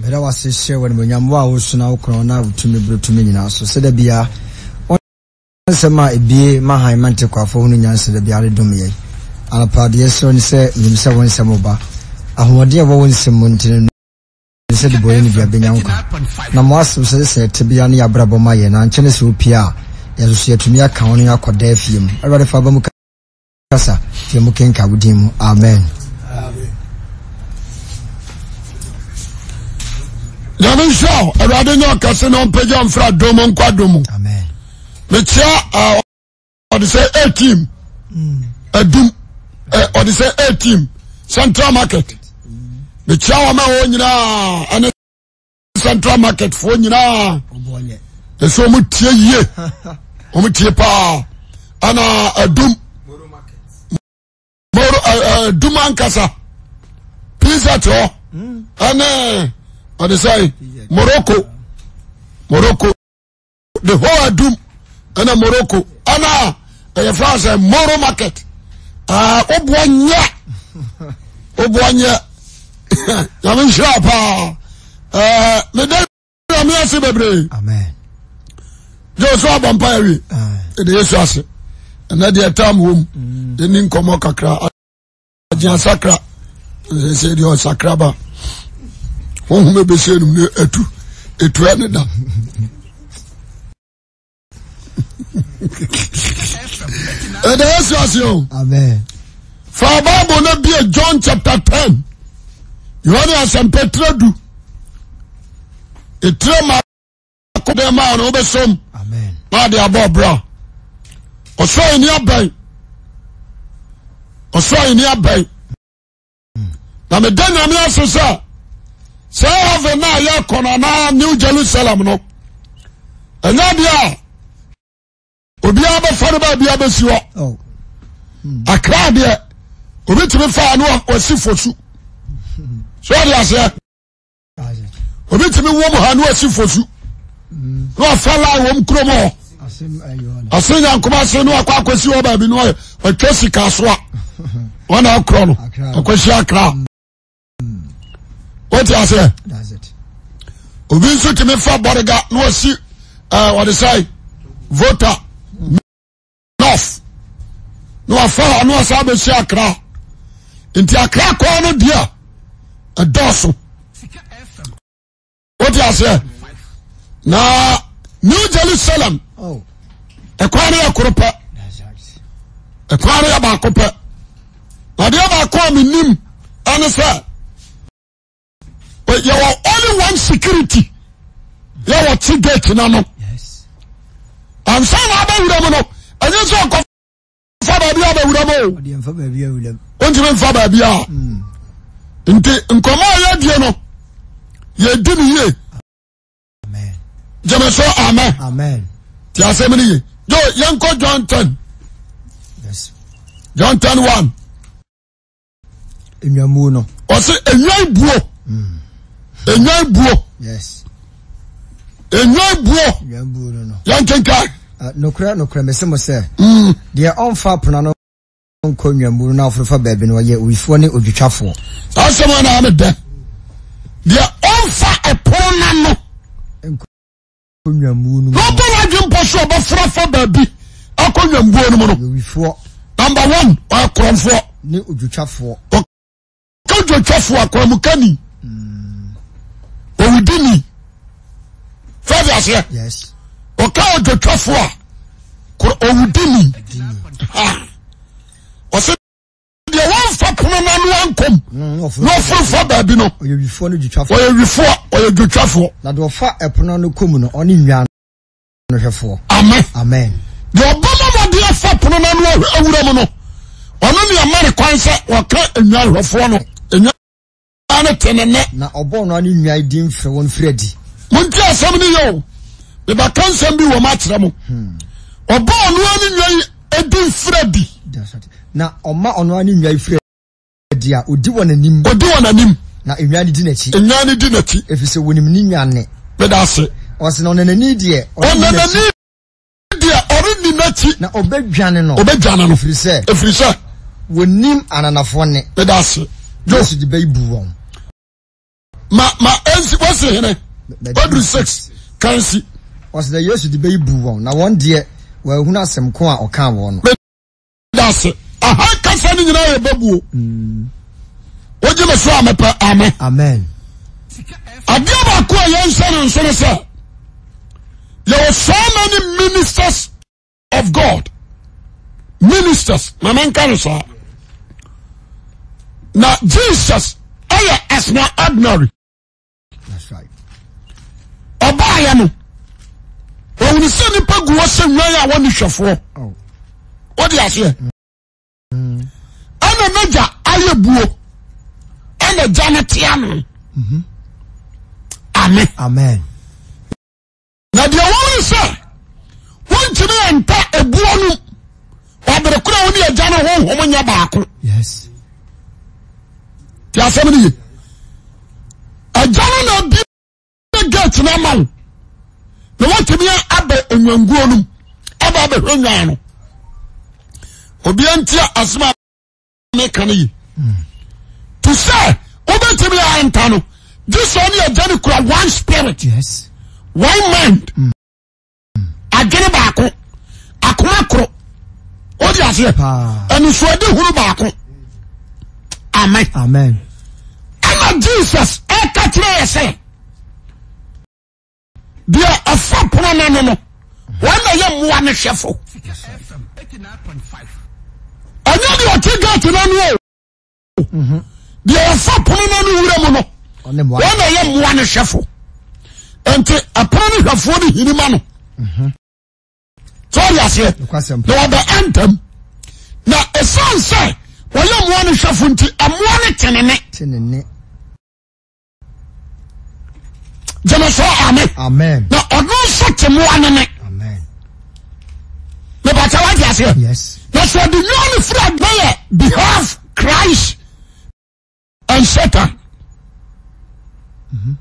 Meda wo ase hyɛ wo animuonyam, wo a woso na wokorɔn na wotumi boro tumi nyinaa so, sɛ da biara wo nsɛm a ebue ma hann ma ntekwafo hunu nyansa da biara de dom yɛn. Anɔpa deɛ yɛsrɛ ne sɛ nim sɛ wo nsɛm reba. Ahoɔden a ɛwɔ wo nsɛm mu nti no, nim sɛ debɔneyɛni biara bɛnya nkwa. Na mo asɛm sɛ sɛ tebea ne yɛn abrabɔ ma yɛn, na ankyɛ ne sɛ wopue a, yɛn nso so yɛatumi aka wo ne akɔ daa fie mu. Awurade fa aba mu kasa fie mu kenka wo din mu. Amen. Nyame nhyira wo. Awurade nyɛ ɔkɛse na ɔmpagya mfra dom nkɔ dom mu. Amen. Mekyia ah, ɔde sɛ A team adum eh, ɔde sɛ A team Central Market. Mekyia wɔn a wɔn nyinaa ɛne Central Market foɔ nyinaa. Ɛsɛ wɔn tie yie. Wɔn tie paa. Ɛna adum. Moro ɛɛ dum ankasa. Pizza te hɔ. Ɛne ɔde sɛ Morocco. Morocco. The whole adum ɛna Morocco. Ɛna ɛyɛ fɛn sɛ Moro market. Ɛɛ oboa nyɛ. Oboa nyɛ. Nyame nhyira paa. Ɛɛ meda Nyame ase bebree. Amen. Jẹ́ sọ abɔ mpa awie. Ɛde Yesu ase. Ɛnɛ deɛ tam wom. Yɛni nkɔmmɔ kakra. Agye asakra. Sɛ deɛ ɔsakra ba. Honhom ɛbɛsie nom ne atu. Ɛtu ɛne da. Ɛde Yesu ase o. Amen. Fa Bible no bie John chapter 10. Yohane asɛmpa tire du. Etire ma akɔdɛ maa no wobɛsom na ade abɔ ɔbra. Ɔsoro ahenni abɛn. Ɔsoro ahenni abɛn. Na meda Nyame ase sɛ sɛ heaven na yɛkɔ no anaa New Jerusalem no ɛnyɛ adeɛ a obiara bɛfa no baabi abɛsi hɔ oh. akra deɛ obi tumi fa no wasi fosu so ɔde aseɛ obi tumi wɔ mu ha no wasi fosu na wafa line wɔm kurom hɔ ase nyankoma ase no akɔ akɔsi hɔ baabi no watwa sika so a ɔna akorɔ no akɔsi akra wote aseɛ obi nso tumi fa bɔrega na wasi ɛɛ wɔde sɛ vota north na wafa hɔ na wasa abɛsi akra nti akra kɔɔ no deɛ ɛdɔɔso wote aseɛ na New Jerusalem oh. ɛkwan no yɛ koro pɛ ɛkwan no yɛ baako pɛ na adeɛ baako a menim ɛne sɛ yɛwɔ only one security yɛwɔ te gate no ano ansa na abɛwura mu no ɛnyɛ sɛ ɔkɔ fa baabi a bɛwura mu o wontumi nfa baabi a hmm. nti nkɔmɔ a yɛdie no yɛdi no yie gyeme so amen ti asɛm no ye jo yɛnkɔ John 10 John 10 1 Nnwammuo no. Ɔsɛ enwan buo. Hmm. Enwan buo. Yes. Enwan buo. Enwan buo no no. Yɛn kenkan. Ah, nokorɛ nokorɛ mese mo sɛ. Hmm. Deɛ ɔmfa pono ano nkɔ nnwammuo no na ɔforo fa baabi no ɔyɛ owifoɔ ne odwotwafoɔ. Saa asɛm a na ame dɛ. Deɛ ɔmfa ɛpono n'ano. Nnwammuo no mu. Na ɔbɔ n'adwene mpo so ɔbɛforo afa baabi akɔ nnwammuo no mu no. Owifoɔ. Number one, ɔyɛ korɔmfoɔ. Ne odwotwafoɔ. Ɔka odwotwafoɔ akwanmukani. Owudini. Fɛde aseɛ. Yes. Ɔka odwotwafoɔ a owudini. Ɔsɛ deɛ wɔmfa pono no ano ankom mm, na ɔforo fa baabi no ɔyɛ wifoɔ no dwotwafoɔ ɔyɛ wifoɔ ɔyɛ dwotwafoɔ na deɛ ɔfa ɛpono ano kɔ mu no ɔne nnwan no hwɛfoɔ amen amen deɛ ɔbɔ mɔmɔden afa pono no ano awura mu no ɔno ne ɛma ne kwan sɛ ɔka nnwan hwɛfoɔ no nnwan no te ne nne na ɔbɔ ɔno ano nnwan din frɛ wɔn firi adi monti asɛm no yɛ o mebɛka nsɛm bi wɔ m akyerɛ mo hmm. ɔbɔ ɔno ano nnwan din frɛ adi Na ɔma ɔno ara ne nnwan firi adi a, ɔdi wɔn anim. Ɔdi wɔn anim. Na nnwan no di n'akyi. Nnwan no di n'akyi. Ɛfiri sɛ wɔnim ne nnwan nne. Meda ase. Ɔse na ɔnanani deɛ, ɔrenni n'akyi. Ɔnanani deɛ, ɔrenni n'akyi. Na ɔbɛdwane no. Ɔbɛdwane no. Ɛfiri sɛ. Ɛfiri sɛ. Wɔnnim ananafoɔ nne. Meda ase. Yesu de bɛ yi buu wɔn. Ma ma ɛnsi wɔsi. Wosi hene? Oduru 6 kansi. Ɔsɛ na Yesu de bɛyi buu wɔn, na wɔn deɛ wɔanhunu asɛm ko a ɔkaa wɔn no. Meda ase. Aha kasa no nyinaa yɛ bɛbuo. Wogye me so a mepɛ amen. Amen. Adeɛ baako a yɛnhyɛ no nso ne sɛ yɛwɔ so many ministers of God ministers na menka no saa na Jesus ɛyɛ extraordinary. Ɔbaayɛ no ɔhunu sɛ nipa gu hɔ sɛ nnwan a wɔne hwɛfoɔ. Oh. Wode aseɛ ɛna n'agya ayɛ buo ɛna gya no tea no. Mhm. Amen. Amen. Na deɛ wɔn ne sɛ wontumi nta ebuo no ɔbere koro a wɔne agya no honhom nyɛ baako. Yes. Ti asɛm no ye. Agya no na abie gate no ama wo na woatumi aba nnwanguo no mu aba abɛhwɛ nnwan no. Obiara ntia asɛm a meka no yi. Te sɛ wobɛtumi anta no gye sɛ ɔne agya no kura one spirit. Yes. One mind. Mm. Adwene baako. Akoma koro. Wode aseɛ? Anisoade hunu baako. Amen. Amen. Ɛna Jesus ɛka kyerɛ yɛ sɛ deɛ ɔfa pono no ano no wɔn na yɛ mmoa no hwɛfo. Ɛnyɛ deɛ ɔte gate no ano o. Mhm. Deɛ ɔfa pono no ano wura mu no wɔn na yɛ mmoa no hwɛfo. Nti ɛpono no hwɛfoɔ no hini ma no. Mhm. sɛ ɔde aseɛ na wɔbɛ ɛntɛm na ɛsiane sɛ wɔyɛ mmoa no hwɛfo nti mmoa no tenene gyeme so ame na ɔno nso te mmoa no ne mebɛkyɛ wate aseɛ na sɛ ɔde nwa no firi adena yɛ behalf Christ and Satan mm-hmm.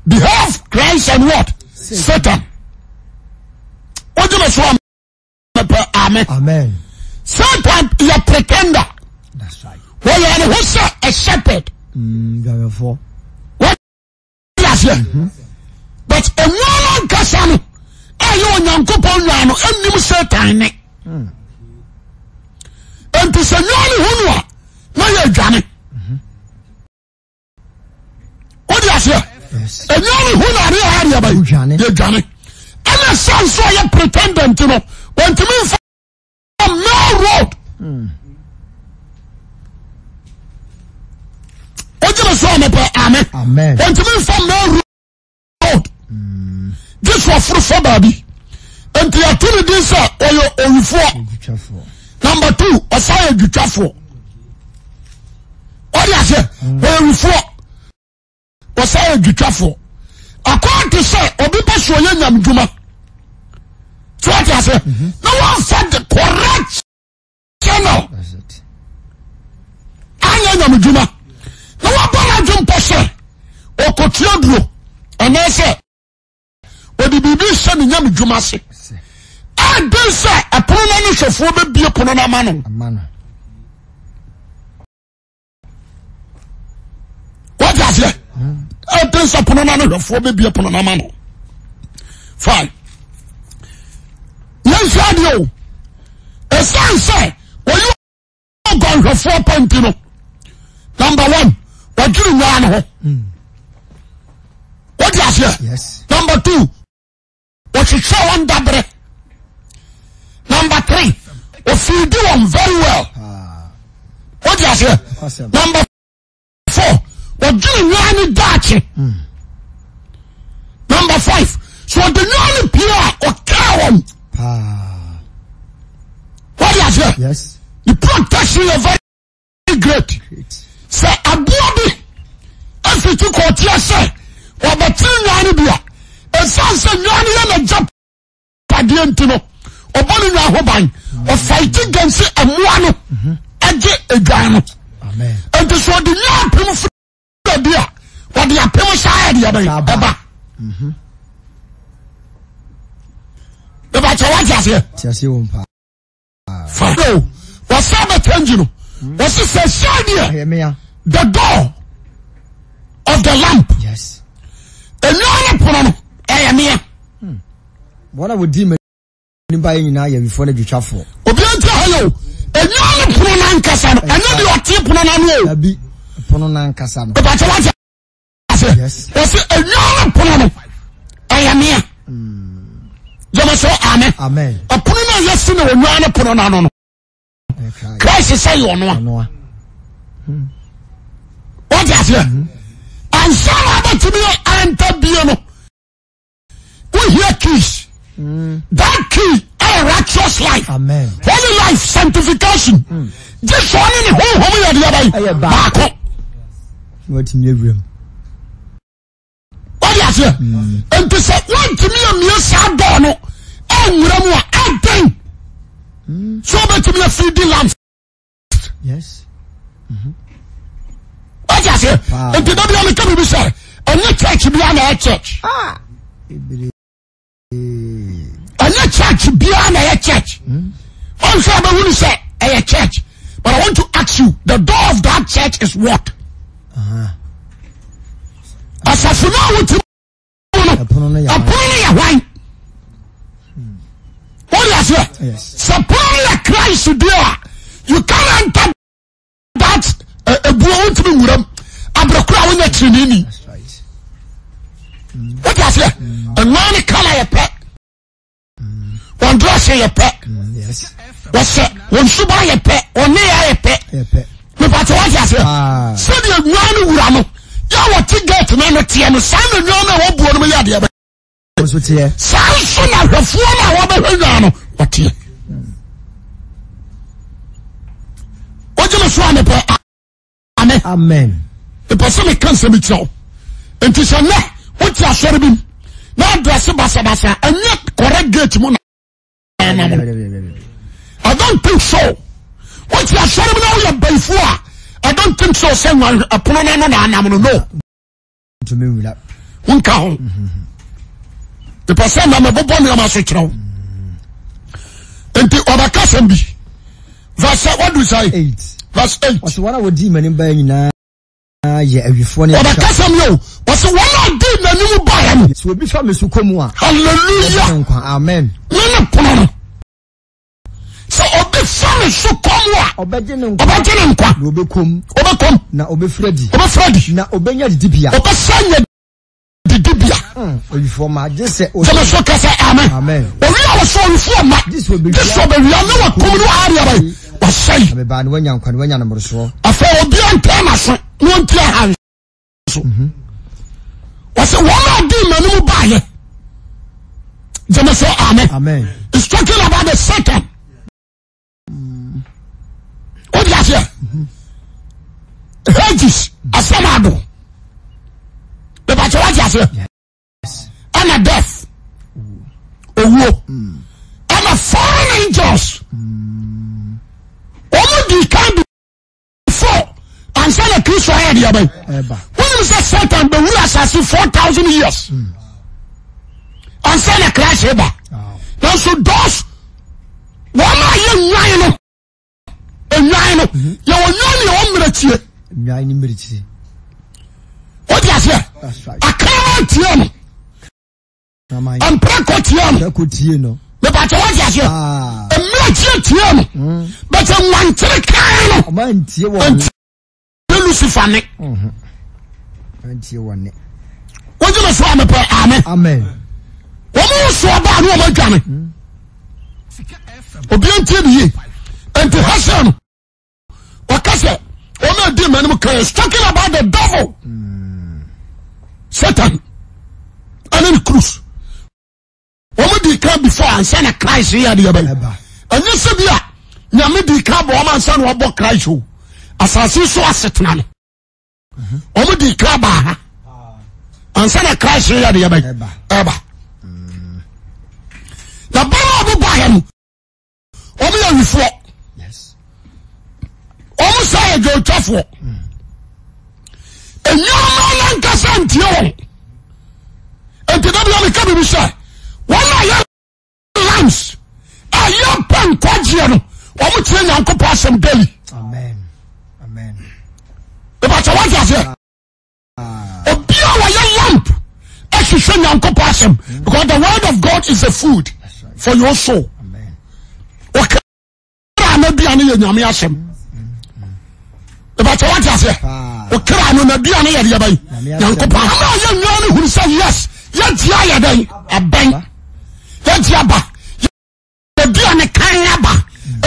behalf Christ and what Satan wogyeme so ame pɛ amen amen Satan yɛ pretender wɔyɛ ne ho sɛ a shepherd mm, wɔde aseɛ mm-hmm. but ɛnwa no ankasa no ɛyɛ Onyankopɔn nwa no ɛnnim Satan ne mm. nti sɛ nwa no hu no a na yɛ adwane mm-hmm. wode aseɛ ɛnyɛ ne hu na adeɛ adeɛ ba yɛdwane ɛna sɛ nso ɔyɛ pretendent no wɔntumi mfa main road wogyeme so amepɛ ame wɔntumi mfa main road gye so ɔforo fa baabi nti yɛto ne din sɛ ɔyɛ owifoɔ number two ɔsan yɛ dwutwafoɔ ɔde aseɛ ɔyɛ owifoɔ ɔsan yɛ dwutwafoɔ akɔn te sɛ obi pɛ so ɔyɛ nyamdwuma tí wọ́n ti aseɛ na wọ́n fa the correct channel anyɛ nyamedwuma na wabɔ n'adwe mpɔ sɛ ɔkɔtua duro anaasɛ ɔde biribi hyɛ ne nyamedwuma ase ɛden sɛ ɛpono no ano hwɛfoɔ bɛbie pono no ama no wọ́n aseɛ ɛden sɛ pono no ano hwɛfoɔ bɛbie pono no ama no fine yɛnhwɛ adeɛ o ɛsiane sɛ ɔyɛ ɔguanhwɛfoɔ pa nti no number one ɔdwene nyaa no ho wọ́n aseɛ number two wɔhwehwɛ wɔn dabrɛ number three ɔfiidi wɔn very well wọ́n aseɛ number four ɔdwene nyaa ne daakye hmm. number five so ɔde nyaa ne pie a ɔkaa wɔn wọ́n aseɛ the protection yɛ very great sɛ aboa bi afiti kɔɔteɛ sɛ ɔbɛtene nyaa no bi a ɛsiane sɛ nyaa no yɛ n'agya padeɛ nti no ɔbɔ ne nwa ho ban ɔfaiti gansi mmoa no agye adwan no nti sɛ ɔde nwa apem firi adi a ɔde apem saa yɛ deɛ bɛn ɛba ɛbɛkyɛ wate aseɛ fa o wɔsɛ bɛtɛngye no wɔsi sɛ sɛ deɛ the door of the lamp yes. Wɔn a wɔdii m'anim baeɛ nyinaa yɛ awifoɔ ne adwotwafoɔ. Obiara nti ha yɛ o. Enyaa ne pono n'ankasa no. Ɛnyɛ deɛ ɔte pono n'ano o. Dabi, pono n'ankasa no. Ìbàkyɛ wate ase. Wɔsi enyaa ne pono no ɛyɛ mea. Jẹ́mi sọ amen. Amen. Ɛpono no a yɛsi na onyaa ne pono n'ano no. Christ sɛ yɛ ɔnoa. Wate aseɛ. Ansa na abɛtumi anta bie no. Wohia keys. That key ɛyɛ righteous life. Amen. Holy life sanctification. Gye sɛ ɔne ne honhom yɛ deɛ bɛyi baako. Watumi awura mu. Wate aseɛ. Nti sɛ wontumi amie saa dɔɔ no anwura mu a ɛdɛn sɛ wobɛtumi afiri di lamp. Yes. Wate aseɛ. Nti da bia meka biribi sɛ ɛnyɛ church bia na ɛyɛ church. Ah. Ɛnyɛ church bia na ɛyɛ church. Ɔnhwɛ abɛhu ni sɛ ɛyɛ church. But I want to ask you, the door of that church is what? Asafo no a wote mu no, ɛpono no yɛ hwan? Wọ́n yà sẹ́, sɛ pono no yɛ Christ deɛ a, you can enter that ebuo wontumi nwura mu abrɛkoro a wonyɛ tirinini. Wọ́n yà sẹ́, ɛnwan ne kala yɛ pɛ. Wɔn dress yɛ pɛ. Wɔsɛ wɔn suba yɛ pɛ. Wɔn nneyɛɛ yɛ pɛ. Mepatɛ wɔn ti aseɛ. Sɛdeɛ nwan no wura no yɛ a wɔte gate no ano teɛ no saa na nwan no a wɔbuo no mu yɛ adeɛ bɛ. Saa nso na ahwɛfoɔ no a wɔbɛhwɛ nwan no wɔteɛ. Wogye me so a mepɛ amen. Amen. Mepɛ sɛ meka nsɛm bi kyerɛ wo. Nti sɛ nnɛ wote asɔre bi mu na adrɛse basabasa ɛnyɛ correct gate mu na anam no. I don't think so. Wote asɔre mu na woyɛ bayifo a I don't think so sɛ nwan ɛpono no ano na anam no no. Ntumi nwura. Wonka ho. Mepɛ sɛ na mebobɔ nneɛma so kyerɛ wo. Nti ɔbɛka sɛm bi. Verse what do you say? Verse 8. Ɔsɛ wɔn a wɔdii m'anim baeɛ nyinaa yɛ awifoɔ ne Ɔbɛka sɛm yɛ o. Ɔsɛ wɔn a wɔdii m'anim baeɛ no. Sɛ obi fa me so kɔ mu a. Hallelujah. Nkwa. Amen. Ne ne pono no. Sɛ obi fa me so kɔ mu a. Ɔbɛgye ne nkwa. Ɔbɛgye ne nkwa. Na ɔbɛkɔm. Ɔbɛkɔm. Na ɔbɛfiri adi. Ɔbɛfiri adi. Na ɔbɛnya didibea. Ɔbɛsan nya didibea. Owifoɔ ma gye sɛ. Gyeme so kɛsɛ amen. Amen. Owi a wɔsɛ owifoɔ ma. Gye sɛ ɔbɛwia. Gye sɛ ɔbɛwia ne wakum ne waare aba yi. Wasɛe. Na mebaa ne wanya nkwa ne wanya no mmorosoɔ. Afei obi antɛn n'aso na ɔnti aha nso. Wɔsɛ wɔn a di m'anim baayɛ. Gyeme so amen. Amen. It's talking about the Satan. O di aseɛ. Hades asɛm ado. Bɛbàtɛ wate aseɛ. Ɛna death. Owuo. Ɛna fallen angels. Wɔn di kan bi. Before ansa na Kristo ayɛ deɛ bɛn. Wonim sɛ Satan bɛwura asase 4000 years ansa na Christ ba. Nanso those wɔn a yɛ nnwan no nnwan no yɛwɔ nnwan ne yɛwɔ mmerɛkyie. Nnwan ne mmerɛkyie. Wode aseɛ akraman tie no. Mprako tie no. Mprako tie no. Mepatɛ wate aseɛ. Ah. Mmirekyie tie no. Bɛtɛ nwankyere kan no. Ɔma ntie wɔn. Ntie Lucifer ne. Mhm. Ntie wɔn ne. Wogye me so a mepɛ amen. Amen. Wɔn mo so ɔbaa ne wɔn adwane. Obi ntie ne yie. Nti ha sɛ no. Wɔka sɛ wɔn a di mmanim kan is talking about the devil. Satan. Ɛne ne cruise. Wɔn di kan before ansa na Christ yɛ adeɛ bɛyɛ. Ɛnyɛ sɛ bi a nyame di kan bɔ wɔn ansa na wɔbɔ Christ o. Asase so asetena no. Wɔn di kan baa ha ansa na Christ yɛ adeɛ bɛyɛ. Ɛba. Na bɛrɛ a wɔn baayɛ no. Wɔn yɛ awifoɔ. Wɔn sɛ yɛ dwotwafoɔ. Nneɛma nankasa ntie wɔn. Nti da bia meka biribi sɛ wɔn a yɛ lambs a yɛpɛ nkwagyeɛ no wɔn tie Nyankopɔn asɛm daily. Ìbàtà wọ́n ti aseɛ. Obi a wɔyɛ lamp ɛhwehwɛ. Nyankopɔn asɛm because the word of God is a food for your soul. Ɔkra n'aduane yɛ Nyame asɛm. Ìbàtɛ wate aseɛ. Ɔkra no n'aduane yɛ deɛ bɛyi. Nyankopɔn. Ama yɛ nua no hunu sɛ yes yɛgye ayɛ dɛn abɛn yɛgye aba. Aduane kan aba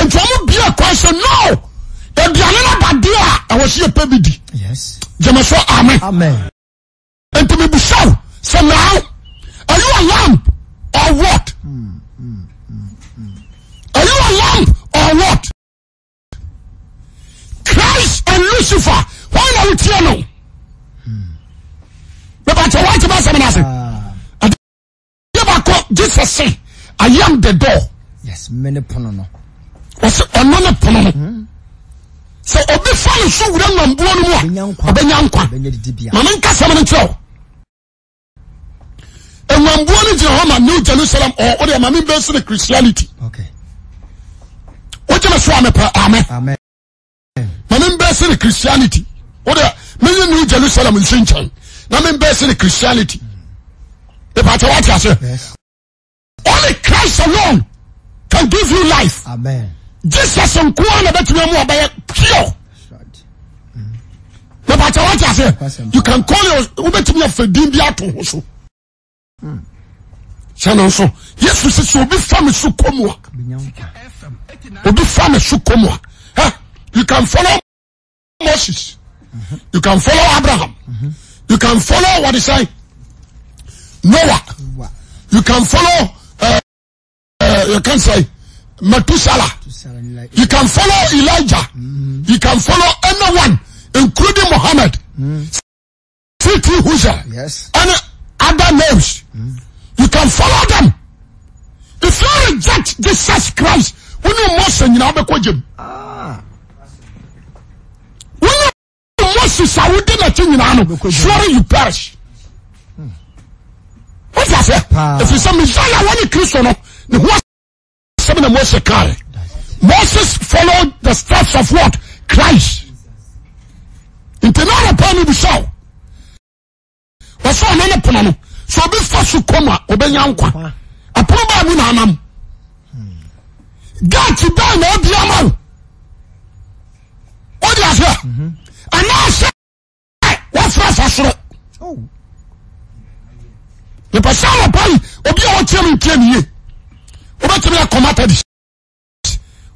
nti wɔn bie kwan sɛ no aduane no aba deɛ a ɛwɔ sɛ yɛpɛ bi di. Gyeme so amen. Nti mebisa wo sɛ now are you a lamb or what? Are you a lamb or what? Christ and Lucifer wɔn na wotie no. Bɛbàtɛ wɔn ti bá sɛm n'ase. Adeɛ baako Jesus se I am the door. Yes, me ne pono no. Wɔsi ɔno ne pono no. Hmm. Sɛ obi fa ne so wura nwambuo no mu a, ɔbɛnya nkwa. Maame nka sɛm no nkyerɛ o. Nwambuo no gyina hɔ ma New Jerusalem or ɔde maame bɛsi ne Christianity. Okay. Wogyina so a mepɛ amen. Amen. Ma me mbɛsi ne Christianity. Wode menye New Jerusalem nsi nkyɛn na me mbɛsi ne Christianity. Ìpàtɛ wate ase. Only Christ alone can give you life. Amen. Jesus nkoa na bɛtumi amu ɔbɛyɛ pure. Ìpàtɛ wate ase. You can call your wobɛtumi afɛ din bi ato ho so. Sɛ no nso Yesu sɛ sɛ obi fa me so kɔ mu a obi fa me so kɔ mu a you can follow Moses you can follow Abraham you can follow what is say Noah you can follow uh, uh, you can say Methuselah you can follow Elijah mm. you can follow anyone including Muhammad. Mm. C.T. Husser yes. and other names. Mm. You can follow them. If you reject Jesus Christ, wọ́n ní Mose nyinaa bɛ kɔ gyem. Wọ́n ní Moses a wọ́n di n'akyi nyinaa no, surely you perish. Wọ́n ti ase? Efi sɛ Messiah wọ́n ní Kristo no, ne ho asɛm na Mose kae. Moses followed the steps of what? Christ. Nti na anɔpa mi bisa o. Wɔsɛ ɔno ne pono no. Sɛ obi fa so kɔm a, ɔbɛnya nkwa. Ɛpono baa mu na anam. Gate bɛn na ɔdi ama wo. Wode aseɛ? Anaasɛ wɔfra fa soro. Oh. Mepɛ sɛ anɔpa yi obi a ɔtie me ntie ne yie. Wobɛtumi akɔ Methodist,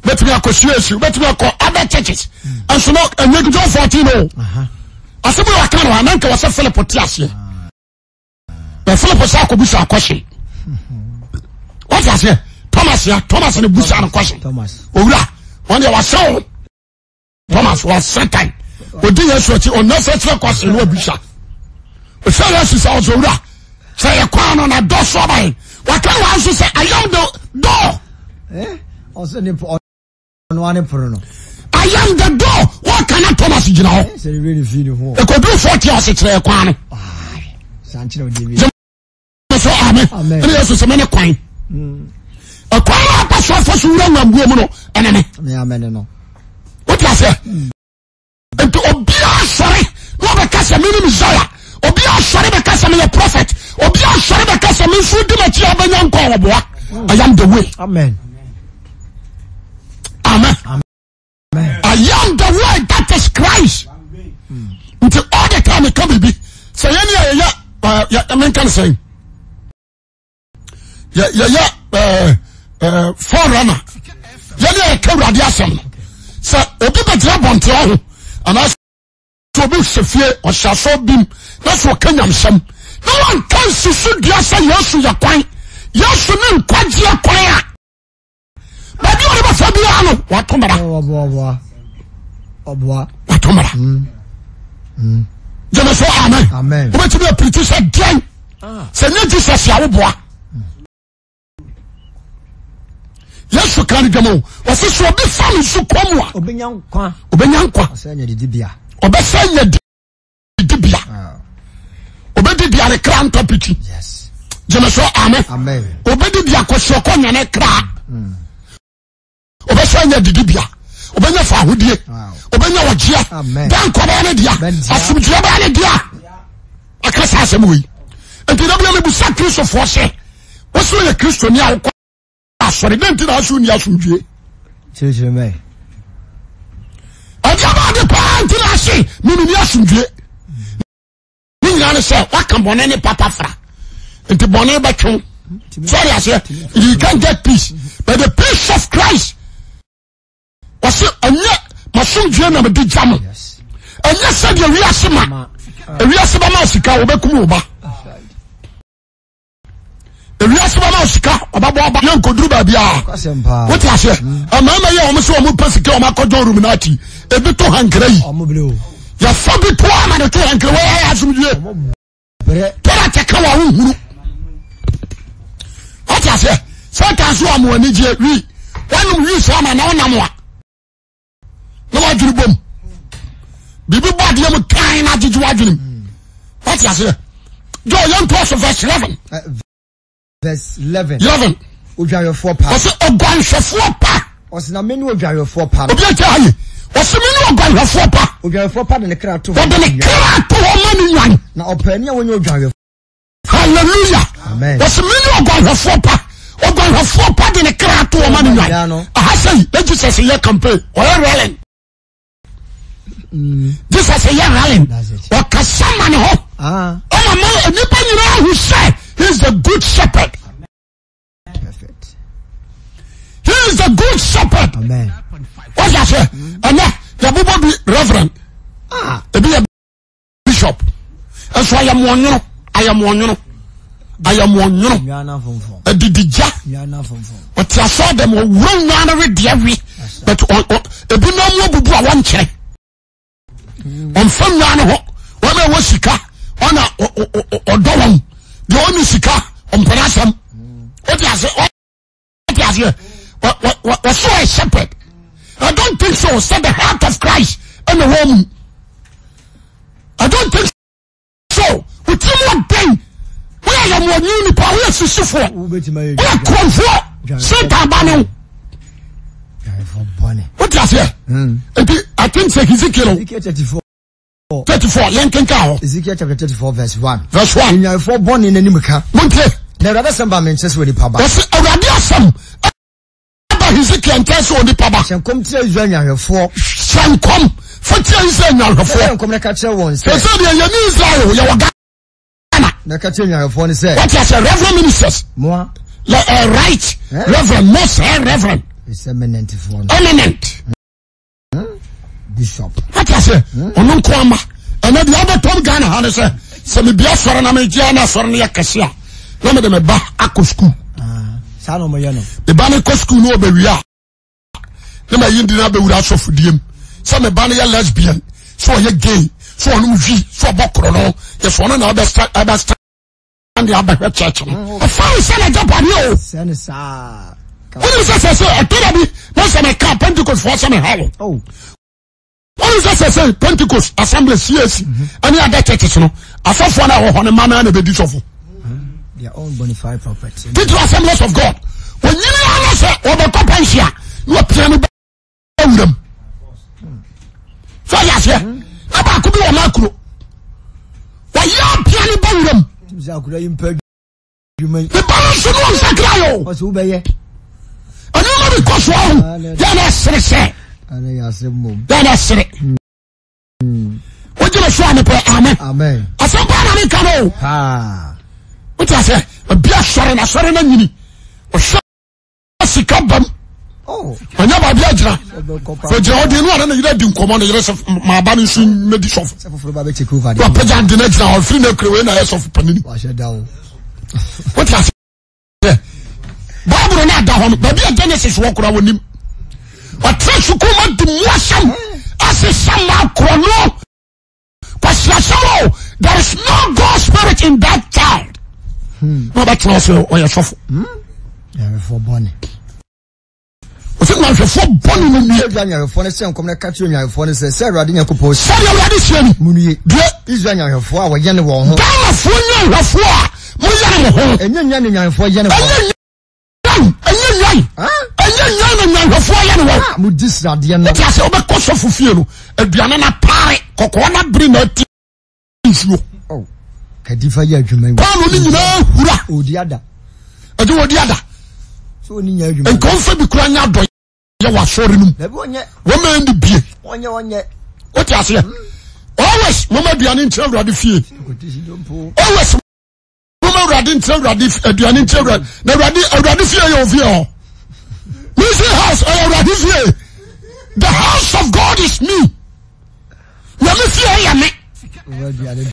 wobɛtumi akɔ CAC, wobɛtumi akɔ other churches. Nso no ɛnyɛ John 14 o. Asɛm yɛ waka no a na nka wɔ sɛ Philip te aseɛ. Na Philip sɛ akɔbusa akɔhye. Wɔte aseɛ Thomas ya Thomas ne busa no kɔhye. Owura wɔn deɛ wɔasɛ wo. Thomas was Satan. Odi Yesu akyi unnecessary question no abisa. Ɔsɛ Yesu sɛ ɔsɛ owura sɛ yɛ kwan no na dɔ so aba yɛn. Waka wɔn nso sɛ I am the door. Eh? Ɔsɛ ne ɔno ane pono no. I am the door. Wɔka na Thomas gyina hɔ. Sɛ ne wura ne fi ne ho. Ekodu 40 ɔsɛ kyerɛ kwan no. Sankyerɛ ɔdi bi. sɛ amen ɛne yesu sɛ mene kwan ɛkwan no apa so afa so wura nwambuo mu no ɛne me wote aseɛ nti obiara sɔre na ɔbɛka sɛ mene messiah obiara sɔre bɛka sɛ meyɛ prophet obiara sɔre bɛka sɛ me nso di m'akyi a wobɛnya nkwa a wɔboa I am the way amen amen I am the way that is Christ. Nti all the time ka biribi sɛ yɛn ni a yɛyɛ ɛɛ menka ne sɛn yɛyɛ ɛɛ ɛɛ forerunner yɛn ni a yɛka awurade asɛm no sɛ obi bɛgyina abɔnten ho anaasɛ obi hyɛ fie ɔhyɛ asɔ bim na sɛ ɔka nyamsɛm na wanka nsusu dua sɛ Yesu yɛ kwan Yesu ne nkwagyeɛ kwan a baabi a ɔde bɛfa biara no wato mmara wato mmara mm. mm. gyeme so amen wobɛtumi apirikyi sɛ deɛn ah. sɛ nyɛ jesus a woboa yesu ka no dwam o ɔse sɛ obi fa me so kɔ mu a ɔbɛnya nkwa ɔbɛsɛ nya dibea obɛdidi a ne kra ntɔ piti gyeme so amen obɛdidi akɔsiɔkɔ nya ne kra mm. obɛsɛ nya didibea obɛnya fa ahodie obɛnya ɔgyeɛ dankɔ bɛyɛ ne dea asomdwoeɛ bɛyɛ ne dea aka saa asɛm wei nti. da bi a mebusa Kristofoɔ sɛ, wosɛ ɔyɛ Kristoni a wokɔ asɔre, dɛn nti na asɛ wonni asomdwie? Kyerɛkyerɛ mɛ. Ɛdeɛ bá ade paa nti na ase menni asomdwie. Ne nyinaa ne sɛ waka bɔne ne papa fra. Nti bɔne bɛtwe wo. Sɔre aseɛ, you can get peace. But the peace of Christ wɔsi ɛnyɛ masomdue na mede gya mo ɛnyɛ sɛdeɛ wiase ma ewiase bɛma sika wɔbɛkum wo ba ewiase bɛma sika ɔbɛbɔ ɔba yɛ nkoduru baabi a wote aseɛ mmarima yi a wɔn sɛ wɔn pɛ sika wɔn akɔdɔ ruminati ebi to hankra yi yɛfa bi to ama ne to hankra wɔyɛ asomdue. Tɔrɔ atɛka wɔ ahohuru. Wate aseɛ? Satan so amu anigyeɛ wi. Wanom wi saa ma na wonam a na wadwene bom. Biribi bɔ adeɛ mu kan na agyegye wadwene mu. Wate aseɛ? Joe yɛntoa so verse 11. Verse 11. 11. Odwanhwɛfoɔ pa. Ɔsɛ ɔguanhwɛfoɔ pa. Ɔsɛ na mene odwanhwɛfoɔ pa no. Obi akyɛ ha yi. Ɔsɛ mene ɔguanhwɛfoɔ pa. Odwanhwɛfoɔ pa de ne kra to hɔ. Ɔde ne kra to hɔ ma ne nwan. Na ɔpaani a wɔnyɛ odwanhwɛfoɔ. Hallelujah. Amen. Ɔsɛ mene ɔguanhwɛfoɔ pa. Ɔguanhwɛfoɔ pa de ne kra to hɔ ma ne nwan. Aha sɛ yi, Jesus yɛ campaign. Ɔyɛ rallying. Jesus yɛ rallying ɔkasa ma ne hɔ ɔma ma nnipa nyinaa hu sɛ he is the good shepherd. He is the good shepherd. Wọ́n sẹ ẹnẹ yabobɔ bi reverend ebi yɛ bishop ɛso ayɛmɔnwono ayɛmɔnwono ayɛmɔnwono adidigya ɔte asɔ dɛm ɔwura nwa no wedeɛ we but ebi nam mu abubu a wɔnkyerɛ ɔnfa nwa no ho wɔn a ɛwɔ sika ɔna ɔdɔ wɔn deɛ ɔne sika ɔmpɛrɛ asɛm ɔte ase. Ɔte aseɛ wɔso ɔyɛ shepherd. I don't think so. Sɛ the heart of Christ ɛna wɔ mu. I don't think so. Wotiri mu ɔdɛn. Woyɛ yɛmɔni nipa, woyɛ sisifoɔ, woyɛ kurɔnfoɔ, Satan ba ne wo. Wote aseɛ? Nti I think sɛ Hezekiel 34 yɛn kenkan hɔ. Ezekiel chapter 34 verse 1. Verse 1. Nnwanfoɔ bɔne n'anim ka. Montie. Na Awurade asɛm ba me nkyɛn sɛ onipa ba. Wɔsi Awurade asɛm ba Hezekiel nkyɛn sɛ onipa ba. Hyɛ nkɔm tia Israel nnwanhwɛfoɔ. Hyɛ nkɔm fa tia Israel nnwanhwɛfoɔ. Hyɛ nkɔm na ka kyerɛ wɔn sɛ. Sɛ deɛ yɛne Israel yɛwɔ Ghana. Na ka kyerɛ nnwanhwɛfoɔ no sɛ. Wɔte asɛ reverend ministers. Moa. Le, right eh? reverend most eh, reverend. It's eminent for. Eminent. Bishop. Wate aseɛ ɔno nko ama ɛnɛ deɛ wobɛtɔm Ghana ha ne sɛ sɛ mebia sɔre na megye na asɔre no yɛ kɛse a na mede me ba akɔ sukuu ah, saa na ɔmɔyɛ no me ba no kɔ sukuu no ɔbɛwie a na mayi ndi no abɛwura asɔfodie mu sɛ me ba no yɛ lesbian sɛ ɔyɛ gay sɛ ɔnom hwi sɛ ɔbɔ korɔ no yɛ sɛ ɔno na ɔbɛsta de abɛhwɛ church no mm. ɔfa wo sɛ n'agyapadeɛ o sɛ ne saa wonim sɛ sɛ sɛ ɛtɔ da bi na sɛ meka pentecost foɔ sɛ meha wo oh. wonim sɛ sɛ sɛ pentecost assembly cac mhm. ɛne ada churches no asɔfoɔ no a ɛwɔ hɔ no ma no na ɛbɛdi sɔfo mm-hmm. titiri assemblies of god ɔnyini ara sɛ wɔbɛkɔ pɛnsi a na wɔpia no wuram sɛ ɔyɛ aseɛ na baako bi wɔ ma kuro wɔyɛ apia no ba wuram ne ba no nso ne ɔnsakra yɛ o ɛnneɛma bi kɔ so ahu yɛ na ɛsere sɛ yɛ na ɛsere wogyina so a mepɛ amen asɛm paa na meka no o wote aseɛ obi asɔre na asɔre no anyini ɔhwɛ sika bam oh. ɔnyɛ baabi agyina ɔgyina hɔ deɛ no ana ne yere adi nkɔmmɔ ne yere sɛ maaba no nso mmɛdi sɔfo wapagya de no agyina hɔ firi no akure wei na ɛyɛ sɔfo panini wote aseɛ bible no ada hɔ no baabi a genesis wɔ koraa wɔnim ɔtena sukuu ma di mmoasɛm asesa ma akorɔ no kwasiasɛm o there is no God spirit in that child hmm. na ɔbɛtena ɔsɛ ɔyɛ sɔfo nyarefo bɔne ɔsɛ nyanhwɛfoɔ bɔne no nue Israel nyanhwɛfoɔ no hyɛ nkɔm no ka kyerɛ nyanhwɛfoɔ no sɛ sɛ Awurade Nyankopɔn sie sɛdeɛ Awurade sie ni munue due Israel nyanhwɛfoɔ a wɔyɛne wɔn ho Ghanafoɔ nyanhwɛfoɔ a moyɛne mo ho ɛnyɛ nnwan na nyanhwɛfoɔ yɛne wɔn ɛnyɛ nnwan ɛnyɛ nnwan ɛnyɛ nnwan na nnwanhwɛfoɔ yɛ ne wɔn. Ah, modi sradeɛ no. Wote ase wobɛkɔ sɔfo fie no aduane no apare kɔkɔɔ no abere na ati nsuo. Oh. Kadifa yɛ adwuma yi. Paano no nyinaa hura. Odi ada. Ɛdi odi ada. So oni nya adwuma. Nka ɔnfɛ bi kura nya adɔ yɛ wɔ asɔre no mu. Dabi ɔnyɛ. Wɔn mɛ ndi bie. Ɔnyɛ ɔnyɛ. O ti aseɛ. Always mo ma aduane nkyerɛ awurade fie. Always mo ma awurade nkyerɛ awurade aduane nkyerɛ awurade na awurade awurade fie yɛ ofie hɔ. Mission house ɛyɛ awurade fie. The house of God is me. Nyame fie yɛ me.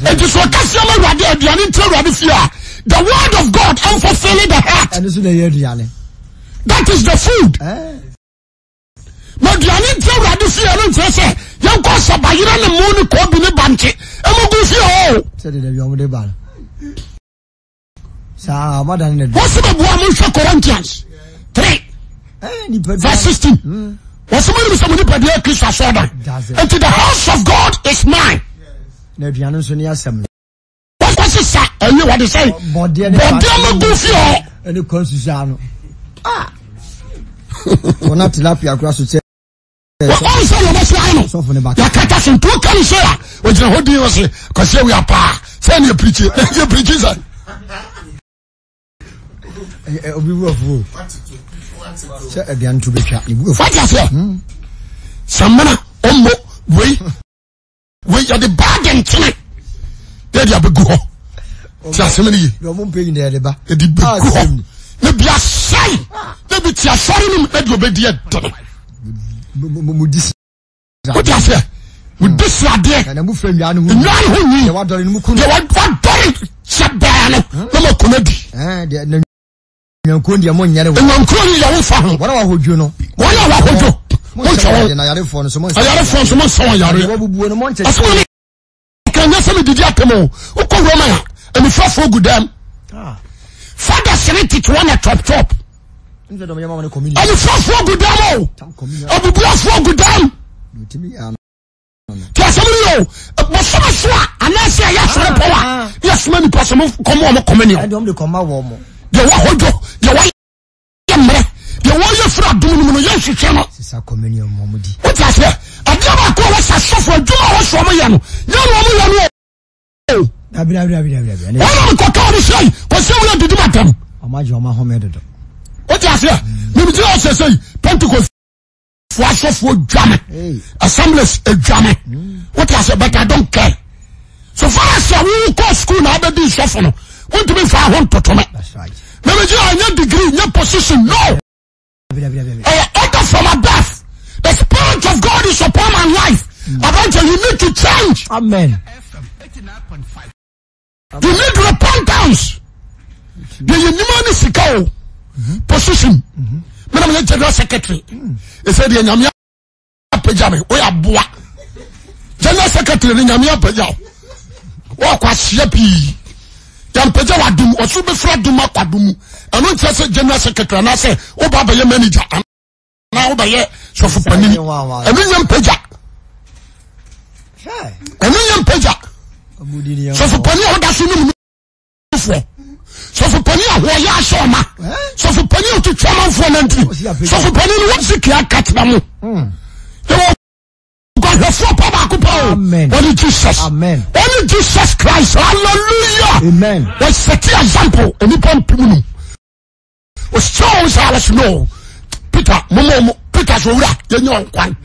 Enti sɛ ɔka sɛ ma awurade aduane nti awurade fie a the word of God ɛnfɔfele the heart. Ɛno so na ɛyɛ aduane. That is the food. Eh. Ma aduane nti awurade fie no nkyerɛ sɛ yɛnkɔ sɛ bayerɛ ne mo ne kɔbi ne bankye ɛmo gu fie hɔ o. Sɛ de dabi ɔmo de ba no. Saa ɔmo adane na. Wɔsi bɛ bu a mo nhwɛ Corinthians 3 eh, verse 16. Hmm. Wɔsi mo nim sɛ mo nipadua Kristo asɔɔdan. Nti the house of God is mine. Na aduane nso ne asɛm no. Wɔkɔ sisa ɛyi wɔde sɛ. Bɔdeɛ ne bɔdeɛ mo gu fie hɔ. Ɛne kwan susu ano. Ah. Wɔn a tilapia kura so kyɛ. Wɔn sɛ wɔn so ayɛ no. Yɛkata so nti woka ne sɛ a ogyina hɔ din ɔse kwasi awia paa sɛ ne yɛpirikyi na yɛpirikyi sɛ. Obi bu afuo sɛ aduane to bɛtwa ne bu afuo. Wate aseɛ samina ɔmmɔ wei wei yɛde baage nkyene yɛde abɛgu hɔ ti asɛm no ye yɛde bɛgu hɔ na bi asɛe na bi te asɔre no mu na deɛ ɔbɛdi ɛdene wote aseɛ modi sradeɛ nnwa no ho nwi deɛ wadɔre sɛ bɛɛ no na makoma di Nnwankuo deɛ monyɛne wɔn. Nnwankuo no yɛ wo fa ho. Wɔn a wɔahodwo no. Wɔn a wɔahodwo. Monhwɛ wɔn. Na ayarefoɔ no nso monsɛ. Ayarefoɔ nso monsɛ wɔn yareɛ. Deɛ wɔabubuo no monkyekye. Asɛm ne ka nyɛ sɛ medidi atɛm o. Wokɔ Roma a, anifirafoɔ gu dɛm. Ah. Fathers ne tete wɔn na chop chop. Anifirafoɔ gu dɛm o. Abubuafoɔ gu dɛm. Tí asɛm no yɛ o bosome so a anaasɛ ɛyɛ asɔre pɔw a ah. ne yɛsoma nipa sɛ kɔma wɔn kɔmɛniɔ deɛ wɔahodwo deɛ wɔayɛ mmerɛ deɛ wɔyɛ firi adom no mu no yɛnhwehwɛ no wote aseɛ adeɛ baako a wɔsɛ asɔfo adwuma a wɔsɛ wɔn yɛ no nyɛ na wɔn yɛ no o wɔn na mekɔka wɔn sɛ kɔsɛ wura didi ma dɛm wote aseɛ memgyina hɔ sɛ sɛ Pentecost fo asɔfoɔ dwa me assemblies dwa me wote ase but I don't care so far as a wokɔ school na abɛdi nsɔfo no wontumi nfa ho ntoto me mɛmɛgye a nyɛ degree nyɛ position no ɛyɛ order from above the spirit of God is upon my life aberanteɛ you need to change amen you need repentance deɛ yɛ nim ne sika o position mena meyɛ general secretary ɛsɛ deɛ nyame apagya me woyɛ aboa general secretary ne nyame apagya wo wɔkɔ aseɛ pii yɛmpagya w'adom ɔso bɛfiri adom akɔ adom mu ɛno nkyerɛ sɛ general secretary anaasɛ woba bɛyɛ manager na wobɛyɛ sɔfo panin ɛno nyɛ mpagya ɛno nyɛ mpagya sɔfo panin a woda so nom nufoɔ sɔfo panin a hoɔyɛ ahyɛ ɔma sɔfo panin a ɔtwitwa amanfoɔ nantiri sɔfo panin no wɔsi kia katena mu hmm. yɛwɔ guahwɛfoɔ pa baako pa o ɔne Jesus ɔne Jesus Christ hallelujah wɔsɛte example nnipa mpem num ɔhyɛ wɔn saa wɔsi no peter mɔmɔ ɔmo peter sɛ owura yɛnyɛ wɔn kwan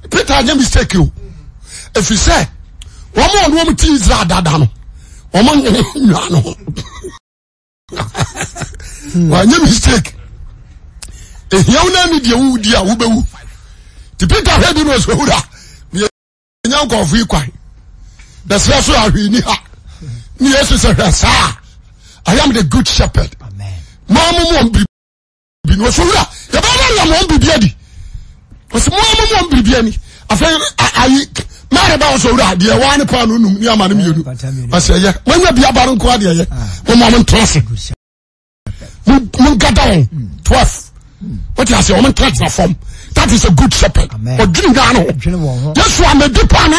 peter anyɛ mistake o efi sɛ wɔn a wɔn wɔn ti israel dada no wɔn nyɛ nwa no ho wɔanyɛ mistake ehia wɔn ani deɛ wudi a wobɛwu ti peter hwɛ bi na ɔsɛ owura nya nkurɔfo yi kwan na sɛ so ahwee ni ha ne yesu sɛ hwɛ saa I am the good shepherd maa mo mu wɔn biribi na ɔsɛ wura yɛbɛyɛ dɛ yɛ wɔn biribi adi ɔsɛ mo mo mu wɔn biribi ani afei ayi mary ba ɔsɛ wura deɛ waa ne paano num ne ama ne mmienu ɔsɛ ɛyɛ wɔnya bi aba no nko adeɛ yɛ wɔn mo ntena ase monkata wɔn 12 wote aseɛ wɔn ntenatena fam that is a good shepherd ɔdwene nwan no ho yesu amedi paa na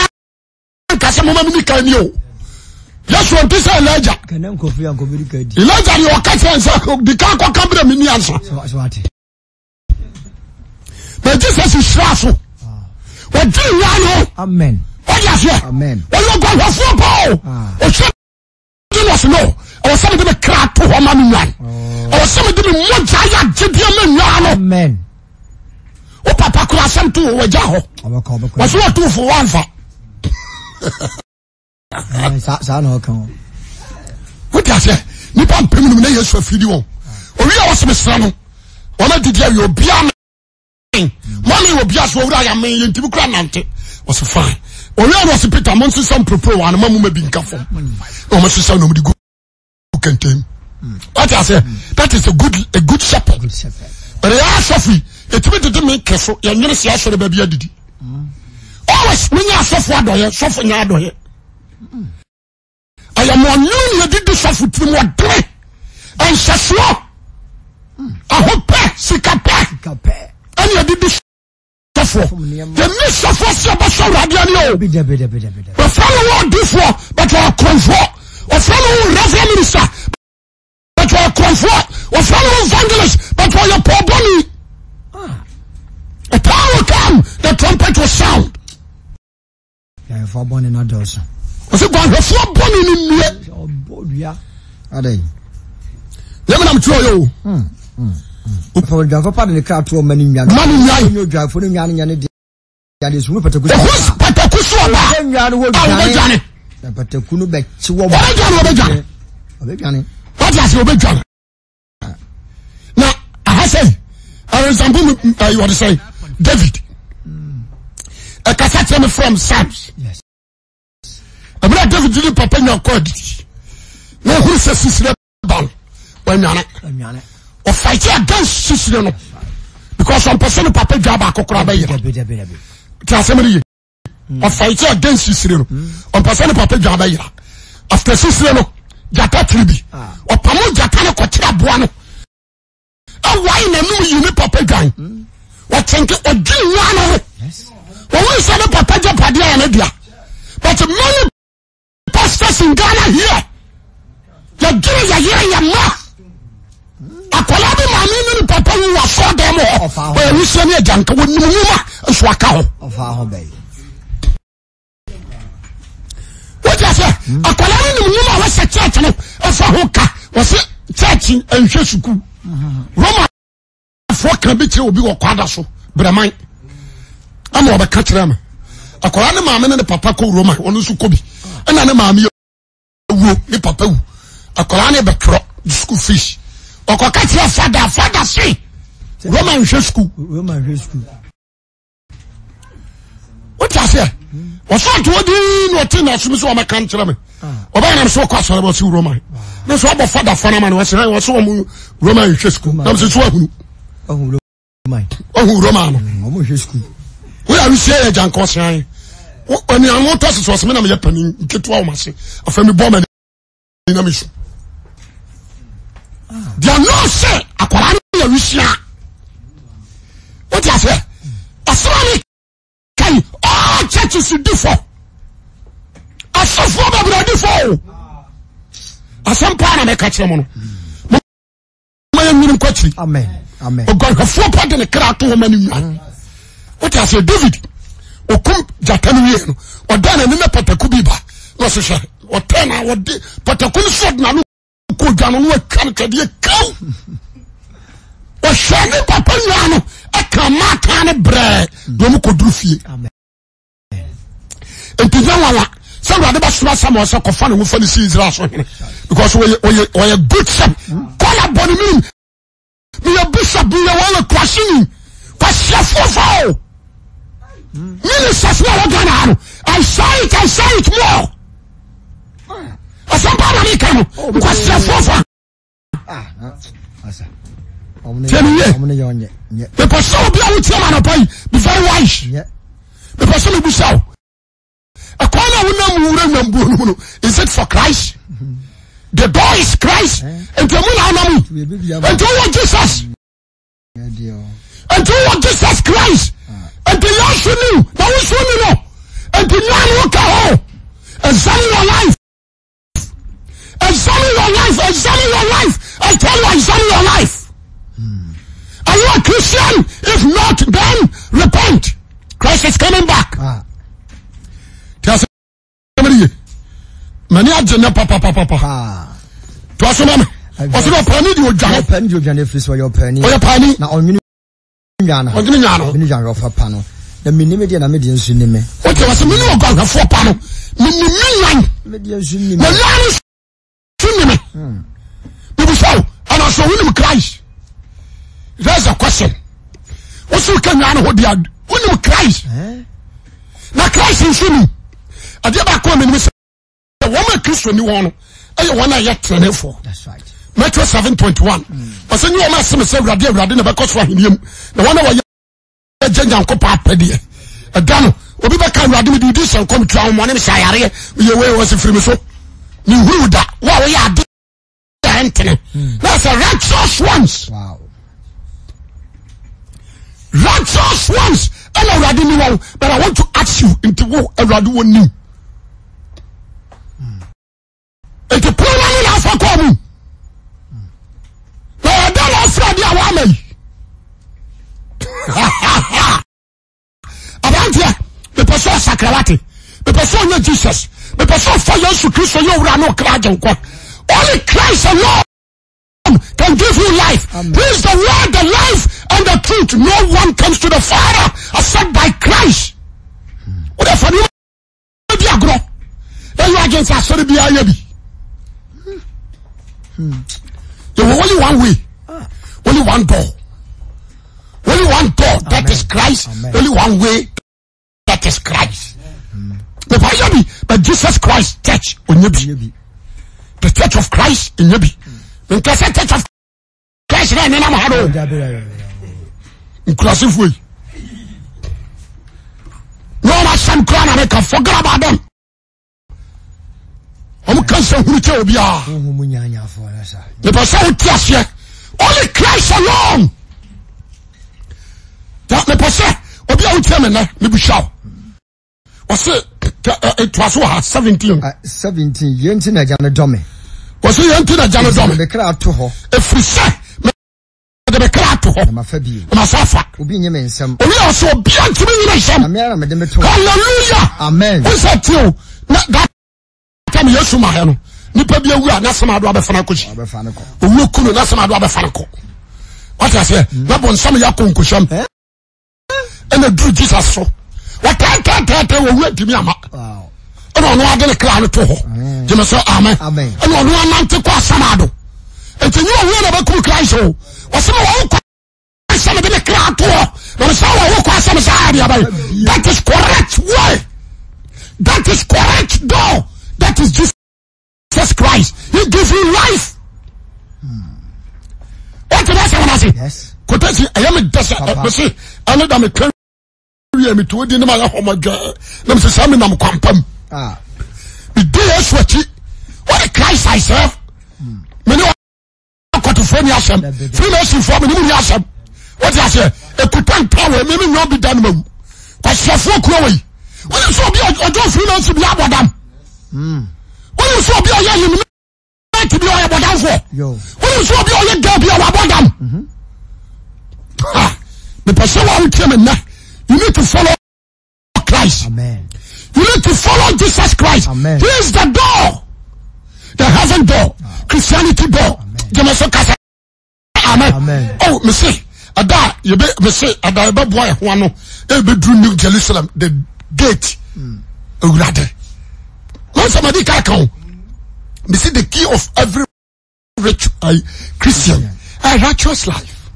anka sɛ moma meni kan ni o yesu ɔnte sɛ elijah elijah deɛ ɔka kyerɛ sɛ di kan kɔka berɛ meni ansa na jesus hyira so ɔdwene nwan no ho ɔde aseɛ ɔyɛ ɔguahwɛfoɔ paa o ɔhwɛ ah. Ɔsɛ no, ɛwɔ sɛ mede me kra to hɔ ma me nwan. Ɛwɔ sɛ mede me mogya yɛ agyedeɛ ma nwan no. Amen. Wo papa kora asɛm to wɔ wagya hɔ. Wɔsɛ wɔto fo wɔamfa. Saa na ɔka o. Wote aseɛ nipa mpem num na Yesu afidi wɔn. Owi a wɔsɛ mesrɛ no wɔn adidi awie obiara mɔne wɔ bia so owura yɛ amen yɛntumi kura nante ɔsɛ fine owia no ɔsɛ Peter mo nsesa mporoporo wɔ anoma mu ma bi nka fam na wɔn sesa na wɔn de gu kɛntɛn wate aseɛ that is a good a good shepherd but yɛ asɔfo yi etumi dede mi kɛ so yɛn nyere si asɔre baabi adidi always mo nyɛ asɔfo adɔyɛ sɔfo nyɛ adɔyɛ ɛyɛ mo ɔnwene ne yɛde di sɔfo tirim ɔdene nhyɛsoɔ ahopɛ sika pɛ ɛne yɛde di sɔfoɔ yɛni sɔfoɔ sɛ yɛbɛsɔ awurade ani o wɔfrɛ no wɔ ɔdifoɔ but ɔyɛ korɔmfoɔ wɔfrɛ no wɔ reverend minister but ɔyɛ korɔmfoɔ wɔfrɛ no wɔ evangelist but ɔyɛ pɔɔbɔni a time will come the trumpet will sound Guanhwɛfoɔ bɔne no adɔɔso. Ɔsɛ guanhwɛfoɔ bɔne no nnue. Ɔbɔ dua. Adɛn? Yɛmɛ nam twerɛ yɛ o. Ɔfɔ odwanfo pa de ne kra to ɔma ne nwan. Ma ne nwan. Ɔnyɛ odwanfo no nwan nyɛ ne deɛ. Adeɛ sunu pataku so ɔba. Pataku so ɔba. Ɔbɛ nwan no wɔ dwane. Na pataku no bɛkye wɔ. Ɔbɛdwane ɔbɛdwane. Ɔbɛdwane. Wate ase ɔbɛdwane. na aha sɛ ɛresampo mu ɛyɛ ɔde sɛ David ɛkasa kyerɛ me from Psalms ɛbɛrɛ David ne papa nya kɔ adidi na ɔhuru sɛ sisire ba no wɔnwane ɔfight against sisire no because ɔmpɛ sɛ ne papa dwa baako koraa bɛyera te asɛm no ye ɔfight against sisire no ɔmpɛ sɛ ne papa dwa bɛyera after sisire no gyata tiri bi ɔpamo gyata no kɔkyerɛ aboa no ɛwae n'anum yi ne papa dwan ɔtɛnke ɔdwe nwa no ho wɔn sɛ ne papa gya padeɛ yɛ ne dea but many pastors in Ghana here yɛdwene yɛyere yɛ mma akwadaa bi maame ne ne papa wu wɔ asɔɔ dɛm hɔ ɔyɛ wusie ne agya nka wɔnim nwuma nso aka hɔ wọ́n ti ase akwadaa no nim nwuma a wɔsɛ church no ɛfa ho ka wɔsɛ church nhwɛ sukuu Roma foɔ kan bi kyerɛ obi wɔ kwada so brɛman ɛna ɔbɛka kyerɛ no akwadaa ne maame ne ne papa kɔ Roma wɔn nso kɔ bi ɛna ne maame yɛ wuo ne papa wu akwadaa ne bɛtwerɛ school fees ɔkɔka kyerɛ fada fada se Roma nhwɛ school wote aseɛ wɔsɛ ɔte hɔ din na ɔte na ɔsom sɛ ɔmɛka nkyerɛ me ɔbɛyɛ nam sɛ ɔkɔ asɔre bɛ ɔse Roma ne sɛ ɔbɔ fada fa no ma no wɔsɛ wɔsɛ wɔn Roma nhwɛ school nam sɛ so ahunu ɔhu Roma no woyɛ awesie yɛ gya nka ɔsean ɔne tɔ sese ɔsɛ me na meyɛ panin nketewa wɔn ase afei mebɔ m'ani na mesu deɛ no sɛ akwadaa no yɛ wesia wote aseɛ ɔsoma ne kai all churches di fɔ asɔfoɔ bebree di fɔ o asɛm paa na mɛka kyerɛ mo no ma yɛnwene nkɔ akyiri ɔguanhwɛfoɔ pa de ne kra to hɔ ma ne nwan wote aseɛ David ɔkum gyata no wie no ɔda n'ani na pataku bi ba na ɔhwehwɛ ɔtɛ na ɔde pataku no so ɔde n'ano kɔ dwa no na watwa no twɛdeɛ kaw ɔhwɛ ne papa nwa no ɛka maata no brɛɛ na ɔmo kɔduru fie nti nyɛ nwanwa sɛ awurade bɛsoma samuel sɛ kɔfa ne ho fa ne si israel so hene because ɔyɛ ɔyɛ ɔyɛ good shepherd kɔla bɔ ne minim meyɛ bishop meyɛ wɔyɛ kwasini kwasiafoɔ fa o ministers na wɔ Ghana ha no I say it I say it more asɛmpa na meka no nkwasiafoɔ fa tiɛniye mepɛ sɛ obi a wotie ma anɔpa yi be very wise mepɛ sɛ mebusa wo ɛkwan na wonam mu wura nwambuo no mu no is it for Christ the door is Christ nti emu na wonam nti wowɔ Jesus nti wowɔ Jesus Christ nti Yesu ni na wosu ni no nti nwan wo ka ho examine your life Examine your life. Examine your life. I tell you, examine your life. Are you a Christian? If not, then repent. Christ is coming back. Ah. Mani agye ne papapapa. Ah. Toa so ma me. Ɔsɛ dɛ ɔpaani deɛ ɔdwane. Ɔpaani deɛ ɔdwane ɛfiri sɛ ɔyɛ ɔpaani. Ɔyɛ paani. Na ɔnwene nwan no ho. Ɔdwene nwan no ho. Mene dwanhwɛfoɔ pa no. Na menim me deɛ na me deɛ nso nim me. Wote ɔsɛ mene ɔdwanhwɛfoɔ pa no. Menim me nwan. Me deɛ nso nim me. Na nwan no nso nim me. Mebisa wo, anaasɛ wonim Christ? That's the question. Wosi woka nwan no ho deɛ wonim Christ. Na Christ nso nim. Adeɛ baako a menim sɛ wɔn a Kristo ni wɔn no ɛyɛ wɔn a yɛ tenenefoɔ. Matthew 7:21. Ɔsɛ nye wɔn a sɛmɛ sɛ Awurade Awurade na bɛkɔ so ahenni mu na wɔn a wɔyɛ agya Nyankopɔn apɛdeɛ. Ɛda no obi bɛka Awurade mede wodi hyɛ nkɔm tua ahomɔne mehyɛ ayareɛ meyɛ wei wɔ sɛ firi me so menhuru da wo a woyɛ ade a ɛntene na sɛ righteous ones. Wow. Righteous ones ɛna Awurade ni wɔn but I want to ask you nti wo Awurade wɔ nim. Nti pono no ano na afa kɔɔ mu na ɔda na ɔfra adeɛ a wama yi aberanteɛ mepɛ sɛ ɔsakra wate mepɛ sɛ ɔnyɛ Jesus mepɛ sɛ ɔfa Yesu Kristo yɛ owura ne ɔkra agyenkwa only Christ alone can give you life. Amen. He is the word, the life, and the truth. No one comes to the Father except by Christ. What the di agorɔ na yɛ adwene sɛ asɔre biara yɛ bi yɛwɔ only one way only one door only one door that is Christ only one way that is Christ nipa yɛ bi but Jesus Christ church onye bi the church of Christ onye bi nkasa church of Christ náà nenam ha no nkurasefoɔ yi na wɔn asɛm kura na meka forget about them wɔn ka sɛ huru kyɛ obiara mepɛ sɛ wote aseɛ only Christ alone mepɛ sɛ obi a wotie me nnɛ mebusa wo Wɔsi ɛtoa so wɔ ha 17. 17 yɛn ti na agya no dɔ me. Wɔsi yɛn ti na agya no dɔ me. Mede kra ato hɔ. Efiri sɛ mede me kra ato hɔ. Na mafa bio. Na mafa afa. Obi nye me nsam. Obi a ɔsɛ obi a ntumi nye me nsam. Na me ara mede me to. Hallelujah. Amen. Wọ́n sɛ ti o na that time Yesu ma hɛ no nipa bi awu a n'asɛm ado abɛfa no akɔsi. Owuo kunu n'asɛm ado abɛfa no kɔ. Wọ́n ti aseɛ na bɔ nsam yɛ akɔ nkohyɛm. ɛna duru jesus so wɔtɛtɛtɛtɛ wɔ wura ntumi ama ɛna ɔno ade ne kra no to hɔ mm. gyeme sɛ amen ɛna ɔno anante kɔ asam ado nti nyɛ owuo na bɛkum christ o ɔsɛ ma wɔwo kɔ sɛ mede ne kra to hɔ na mesɛ wɔwo kɔ asɛm sɛ adeɛ abayi that is correct way that is correct door that is jesus Jesus Christ he give you life wọ́n ti bá sọ̀rọ̀ n'ase kòtẹ́sì ẹ̀yẹ́ mi dẹ́sẹ̀ ẹ̀pẹ̀sẹ̀ ẹni dàmí kẹ́ wíyẹ mi tó di ní ma yẹ hɔmɔ jẹ na mi sẹ sẹ́ mi nam kwampa mu mi di Yesu akyi wọ́n di Christ I serve mi ni akɔtofoɔ ni asɛm freemasonfoɔ mi ni mu ni asɛm wọ́n ti aseɛ ekuta nta wɔ mi mi nyɛ obi da ne ma wu kwasiafoɔ kuro wɔ yi wọ́n ti sọ obi ɔjɔ freemason bi abɔ dam. Wonim sɛ obi a ɔyɛ Illuminati bi ɔyɛ bɔdamfoɔ. Wonim sɛ obi a ɔyɛ gay bi a wabɔ dam. Mhm. Mepɛ sɛ wa wotie me nnɛ. You need to follow Christ. Amen. You need to follow Jesus Christ. Amen. He is the door. The heaven door. Ah. Christianity door. Gyeme so kasa. Amen. Oh, me se ɛda a yɛbɛ me se ɛda yɛbɛboa yɛ ho ano ɛbɛduru New Jerusalem the gate awurade. Wɔn sɛ madi ka ka ho. Me se the key of every rich uh, Christian a righteous life.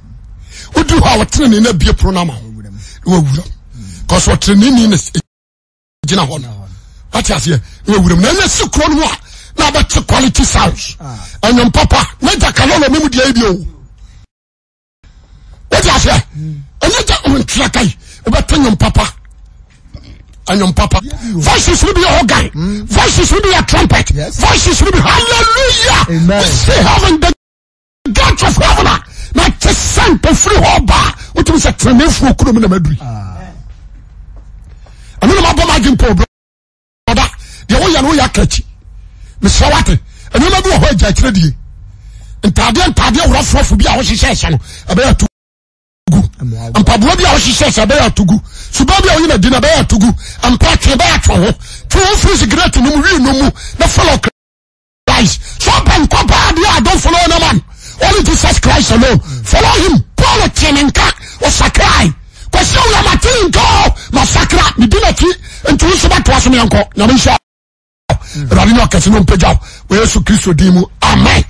Wodi hɔ a wɔtene ne na bie pono no ama wo na wawura. Kɔsɔ ɔtene ne ne gyina hɔ no wate aseɛ na wawura mu na ɛnyɛ si kuro no mu a na abɛte quality sounds ɛnyɛm papa na gya kalolo memu deɛ bi o wate aseɛ ɛnyɛ gya ntua kai wobɛte nyɛm papa ɛnyɛm papa voices no bi yɛ organ voices no bi yɛ trumpet voices no bi hallelujah we see heaven the gate of heaven a na te sɛ ntɔfiri hɔ ba a wotumi sɛ tenenefoɔ kurom na maduri ɛno na mabɔ m'adwe mpo brɔda deɛ woyɛ no woyɛ aka akyi mesrɛ wate nneɛma bi wɔ hɔ agya akyerɛ die ntaadeɛ ntaadeɛ worɔforɔfo bi a wohyehyɛ hyɛ no ɛbɛyɛ ato gu mpaboa bi a wohyehyɛ sɛ ɛbɛyɛ ato gu suba bi a woyi na di na ɛbɛyɛ ato gu mpa twe ɛbɛyɛ atwe ho twe wo firi sigaret no mu wii no mu na follow Christ so ɔpɛ nkɔ paa deɛ a don't. Christ alone. Follow him. Paul tee ne nka ɔsakrae. Kwasi awura ma te ne nka o ma sakra me di n'akyi nti wo nso bɛtoa so ne yɛnkɔ. Nyame nhyira. Awurade ne ɔkɛse no mpagya wo wɔ Yesu Kristo din mu. Amen.